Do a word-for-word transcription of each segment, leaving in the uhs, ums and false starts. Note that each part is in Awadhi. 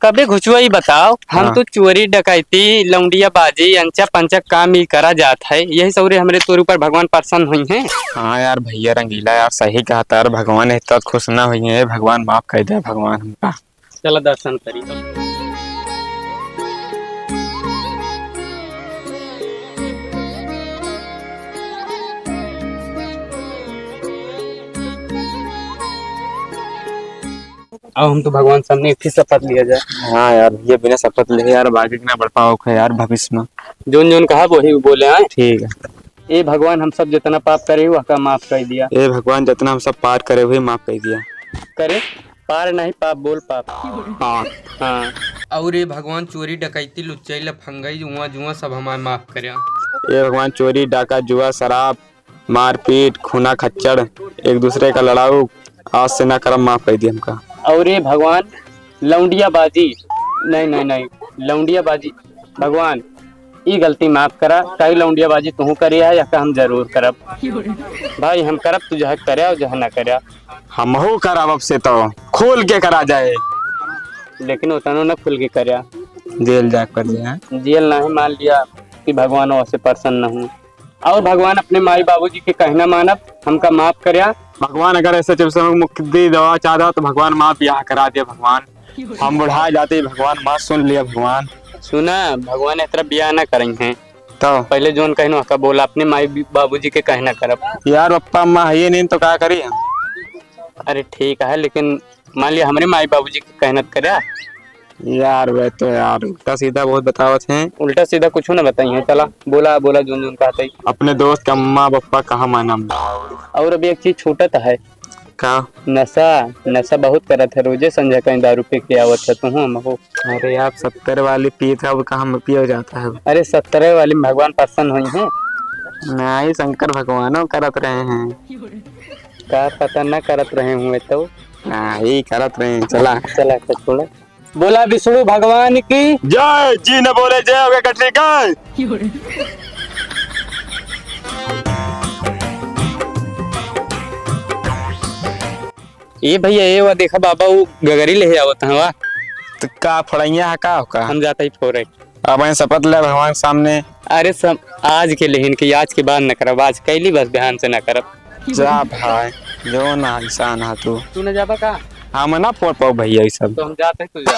कबे घुचुआ, ई बताओ, हम हाँ। तो चोरी, डकैती, लौंडिया बाजी, अंचा पंचा काम ई करा जात है, यही सौरे हमरे तोर ऊपर भगवान प्रसन्न हुई हैं। हाँ यार भैया रंगीला यार, सही कहा तार, भगवान इतना खुश ना हुई है, भगवान माफ कर दे भगवान हमका। चला दर्शन करी। अब हम तो भगवान सामने एक ही शपथ लिया जाए। हाँ यार, ये बिना शपथ ले यार, बाकी ना बढ़ पाओ यार भविष्य में। जोन जोन कहा वही बोले आए। ठीक है। ए भगवान, हम सब जितना पाप करे, वहका माफ कर दिया। ए भगवान, जितना हम सब पार करे हुए, माफ कर दिया। करे, पार नहीं, पाप बोल, पाप। पाप। हाँ। और ए भगवान, चोरी, डकैती, लुच्चाई, लफंगाई, जुआ, जुआ, सब हमार माफ कर्या। ए भगवान, चोरी, डाका, जुआ, शराब, मारपीट, खूना खच्चड़, एक दूसरे का लड़ाऊ, आज से ना करब, माफ कर दिया हमका। और ए भगवान, लौंडिया बाजी, नहीं, नहीं, नहीं, लौंडिया बाजी, भगवान, ई गलती माफ करा, काहे लौंडिया बाजी तुहू करे है, यहका हम जरूर करब। भाई, हम करब, तू जह करे और जह ना करे। हमहू करब, अब से तो खोल के करा जाए। लेकिन उतनो ना खुल के करे। जेल जा कर जाए। जेल नहीं, मान लिया कि भगवान वह से प्रसन्न हूँ। और भगवान, अपने माई बाबूजी के कहना मानब, हमका माफ कर्या। भगवान, अगर ऐसे जब से हमको मुक्ति दवा चाहता तो भगवान माँ ब्याह करा दे भगवान। हम बुढ़ा जाते ही भगवान माँ सुन लिया भगवान। सुना, भगवान इस तरह ब्याह ना करें हैं। तो? पहले जोन कहनो हका बोला, अपने माई बी-, बाबूजी के कहना करब। यार पप्पा अम्मा है ये नहीं तो का करी हम? अरे ठीक है, लेकिन मान लिया हमरे माई बाबूजी के कहना करे। यार, वे तो यार, उल्टा सीधा बहुत बतावत हैं। उल्टा सीधा कुछ ना बताई हैं। चला, बोला, बोला, जोन, जोन कहत है। अपने दोस्त का अम्मा, पप्पा कहाँ मानम? और अभी एक चीज छूटत है। का? नशा, नशा बहुत करत है। रोजे संझा कहीं दारू पी के आवत है, तू हम हो। अरे यार, सत्तर वाली पीत है, अब कहाँ में पियो जाता है? अरे, सत्तर वाली में भगवान प्रसन्न हुई हैं। नहीं, शंकर भगवानो करत रहे हैं। का पता न करत रहे हुए तो। नहीं, करत रहे हैं, चला। चला, तो छोड़ा। बोला विष्णु भगवान की जय। जी न बोले जय हो गए कटरी का। ए भैया, ए वा देखा बाबा, उ गगरी लेहे आवत हवा। तो का फोड़ैया है का ओका? हम जाता ही फोड़े। अब हम शपथ ले भगवान के सामने। अरे सब आज के लेहिन कि आज के बाद न करब, आज कैली बस बिहान से न करब। जा भाई, जो ना इंसान हा तू। तू न जाबा का? हम ना फोड़ पाओ भैया ई सब। तो हम जाते, तू जा।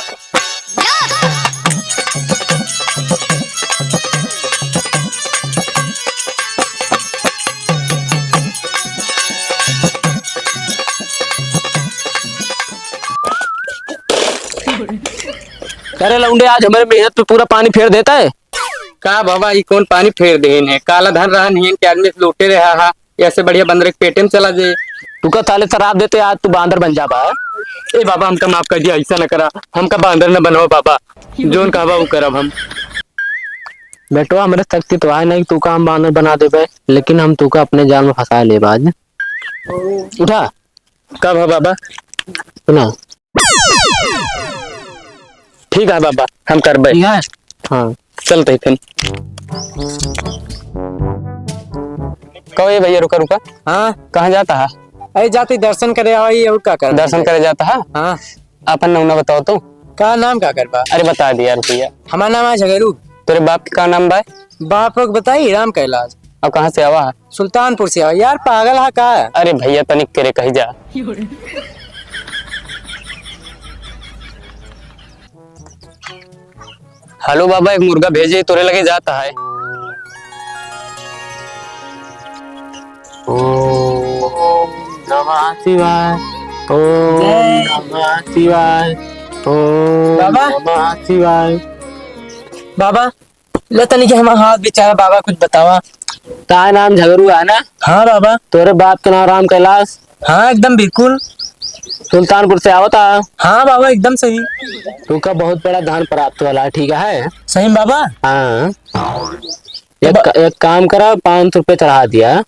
अरे लौंडे, आज हमरे मेहनत पे पूरा पानी फेर देता है। का बाबा, ई कौन पानी फेर देहिन है? काला धन रहन हियन के आदमी से लूटे रहा हा, ऐसे बढ़िया बंदर के पेटे में चला जे। तू का साले शराब देते, आज तू बांदर बन जाबा। ए बाबा, हमका माफ कर दिया, ऐसा न करा, हमका बांदर न बनाओ बाबा, जोन कहबा उ करब हम। बेटवा, हमरे शक्ति तो आए नहीं, तू का हम बांदर बना देबे, लेकिन हम तू का अपने जाल में फंसा लेब आज। उठा। का भा बाबा? सुना। ठीक है बाबा, हम करबे। ठीक है। हाँ। चलते ही फिर। कहो ये भैया, रुका, रुका। हाँ। कहाँ जाता है? अरे जाते दर्शन करे आवा, ये और का करबे? दर्शन करे जाता है? हाँ। अपन नौना बताओ तो। का नाम का करबा? अरे बता दे यार भैया। हमार नाम है झगरू। तोरे बाप के का नाम बा? बाप के बताई, राम कैलाश। अब कहाँ से आवा है? सुल्तानपुर से आवा। यार पागल है का? अरे भैया तनिक करे कही जा। हेलो बाबा, एक मुर्गा भेजे, तोरे लगे जाता है। ओम नमः शिवाय। ओम जय। नमः शिवाय। ओम बाबा। नमः शिवाय। बाबा, ले तनी के हमार हाथ बेचारा, बाबा कुछ बतावा। तार नाम झगरू है ना? हाँ बाबा। तोरे बाप के नाम राम कैलाश? हाँ एकदम बिल्कुल। सुल्तानपुर से आवता? हाँ बाबा एकदम सही। तुमका बहुत बड़ा धन प्राप्त होला, ठीक है? सही में बाबा? हाँ। एक, बा- एक काम करा, पाँच सौ रुपये चढ़ा दिया।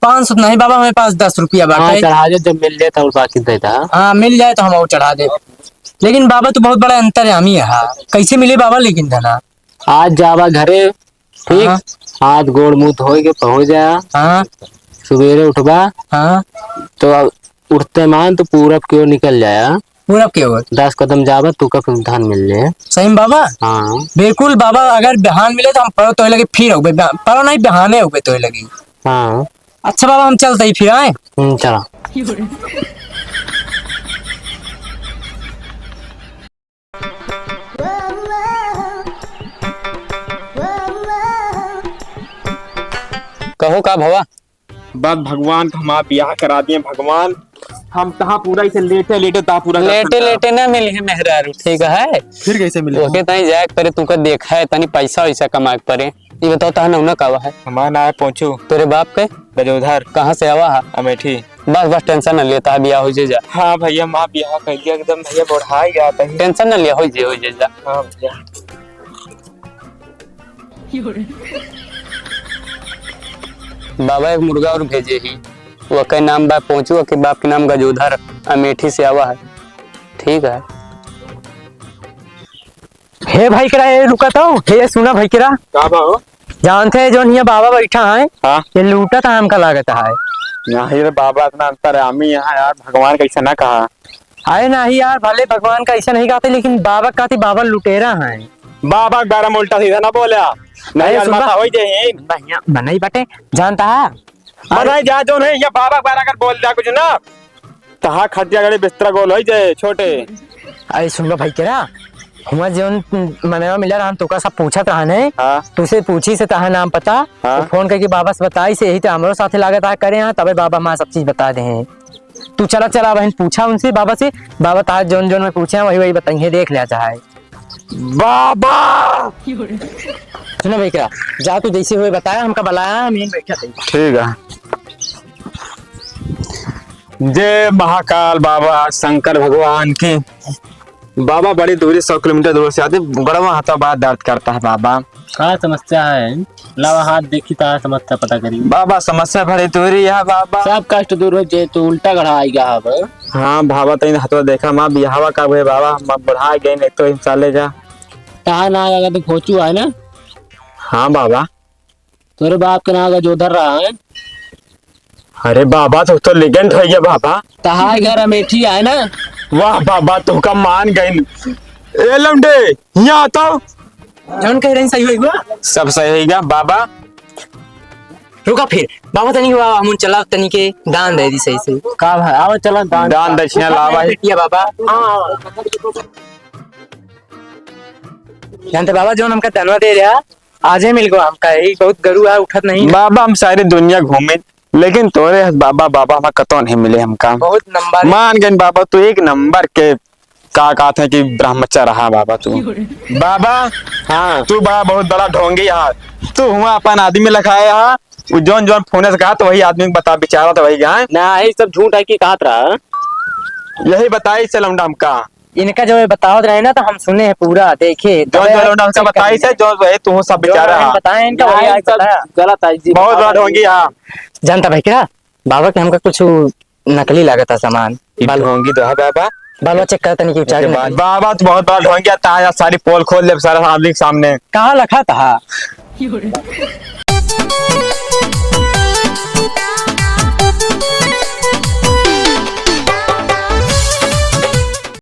पाँच सौ नहीं बाबा, हमारे पास दस रुपया बाटे। हाँ, चढ़ा दे, जब मिल जाए तब बाकी दे दा। हाँ, मिल जाए तो हम और चढ़ा दे। लेकिन बाबा तू बहुत बड़ा अंतर्यामी है, हाँ। कैसे मिले बाबा लेकिन धना? आज जावा घरे, ठीक? हाँ। हाथ गोड़ मुंह धोए के पहुंच जाया। हाँ। सुबेरे उठबा। हाँ। तो अब उठते मान तो पूरब की ओर निकल जाया। पूरब के ओर। दस कदम जाबे, तू का कुछ धान मिल ले। सही में बाबा? हाँ। बिल्कुल बाबा, अगर बिहान मिले तो हम परो तोहे लगे फिर होबे, बिहा-, परो नहीं, बिहाने होबे तोहे लगे। हाँ। अच्छा बाबा, हम चलते ही फिर आए। हम्म, चला। कहो का भवा? बस भगवान का हमारा ब्याह करा दिए भगवान। हम तहाँ पूरा इसे लेटे लेटे तहाँ पूरा दर्शन लेटे करा। लेटे ना मिली है मेहरारू, ठीक है? फिर कैसे मिली? ओके, तनी जाए के परे, तुमका देखा है, तनी पैसा वैसा कमाए के परे। ये बताओ, तहार नौना कावा है? हमार नाम है पोंचू। तोरे बाप के? गजोधर। कहाँ से आवा है? अमेठी। बस, बस, tension न लिया, तहार बियाह हो जे जा। हाँ भैया, माँ बियाह कर दिया एकदम, भैया बढ़ाई गया तही। Tension न लिया, हो जे, हो जे जा। हाँ भैया। बाबा एक मुर्गा और भेजे ही, वके नाम बा पोंचू, वके बाप के नाम गजोधर, अमेठी से आवा है। ठीक है। हे भाई केरा, ए रुका तो, हे सुना भाई केरा। का बा हो? जानते हैं जौन हियाँ बाबा बैठा है, हाँ। ये लूटत है हमका लागत है। नहीं रे बाबा, इतना अंतर्यामी यहाँ यार, भगवान कैसे ना कहा। अरे नहीं यार, भले भगवान का ऐसा नहीं कहते, लेकिन बाबा कहते, बाबा लुटेरा है। बाबा के बारे में उल्टा सीधा ना बोला। नहीं अरे यार, सुबह माता होई जे ही। बढ़िया, मनई बटे, जानता है। मनई जा जौन है, ये बाबा के बारे अगर बोल दिया कुछ ना, तहा खटिया गड़े बिस्तरा गोल होई जाए, छोटे। अरे सुन लो भाई केरा, हुआ जौन मनवा मिला रहन, तोका सब पूछत रहन है। हाँ। तुसे पूछी से तहा नाम पता, हाँ। तो फोन करके बाबा से बताई से, यही तो हमरो साथे लागत आ करे हैं, तबे बाबा हमारा सब चीज बता दे हैं। तू चला, चला बहन, पूछा उनसे बाबा से, बाबा तहा जौन जौन में पूछे हैं, वही वही बताइए, देख लिया चाहे। बाबा! सुनो भाई केरा, जा तू जैसे हुए बताया, हमका बुलाया, हम यहीं बैठा थे। ठीक है। जय महाकाल बाबा शंकर भगवान की। बाबा बड़ी दूरी, सौ किलोमीटर दूर से आते, गड़वा हाथा बड़ा दर्द करता है बाबा। का समस्या है? लावा हाथ देखी, तारा समस्या पता करी। बाबा समस्या बड़ी दूरी है बाबा। सब कष्ट दूर हो जे, तू उल्टा गड़ा आई गा अब। हाँ बाबा, तनी हथवा देखा, माँ बियाहवा का हुए बाबा, हम बढ़ा गए नहीं तो इंसान ले जा। कहा ना, अगर तो खोचू है ना? हाँ बाबा। तोरे बाप के नाम का जोधर रहा है? अरे बाबा, तू तो legend हो गया बाबा। तहार घर अमेठी है ना? वाह बाबा, तुमका मान गइन। ए लौंडे, यहाँ आ तो। जौन कह रही सही होई हुआ? सब सही होई गया बाबा। रुका फिर, बाबा तनी हुआ, हम चला तनी के दान दे दी सही से। का भाई, आओ चला दान। दान दक्षिणा लावा है। बेटिया बाबा। हाँ, हाँ। जानते बाबा, जौन हमका दनवा दे रहा, आजे मिल गो हमका, ई बहुत गरु है, उठत नहीं। बाबा, हम सारी दुनिया घूमे, लेकिन तोरे हस बाबा, बाबा हमार कतौ नहीं मिले हमका। बहुत नंबर। मान गइन बाबा, तू एक नंबर के का कहत है कि ब्रह्मचारी रहा बाबा तू। बाबा, हाँ। तू बड़ा बहुत बड़ा ढोंगी है, तू हुआ अपन आदमी लखाए हा, उ जौन जौन फोन से कहा तो वही आदमी को बता, बेचारा तो वही गया है। ना, ये सब झूठ है कि कहत रहा। यही बताई से लौंडा हमका। इनका जो ये बतावत रहे ना, तो हम सुने हैं पूरा, देखे, जौन तबे जौन हम लौंडा हमका check बताई करेंगे। से, जौन वही तू सब जो बेचारा हम है। बताए इनका, वही नहीं, आज सब बताया। गलत है जी, बहुत बताओ बड़ा भाई। ढोंगी है। जानता भाई क्या, बाबा के हमका कुछ नकली लागत है सामान। ई बाल-, ढोंगी तो है बाबा। बालवा check कर तनी कि उचार के नकली। बाबा तो बहुत बड़ा ढोंगी है, ताया सारी पोल खोल ले सारा आदमी के सामने। कहाँ लखा था?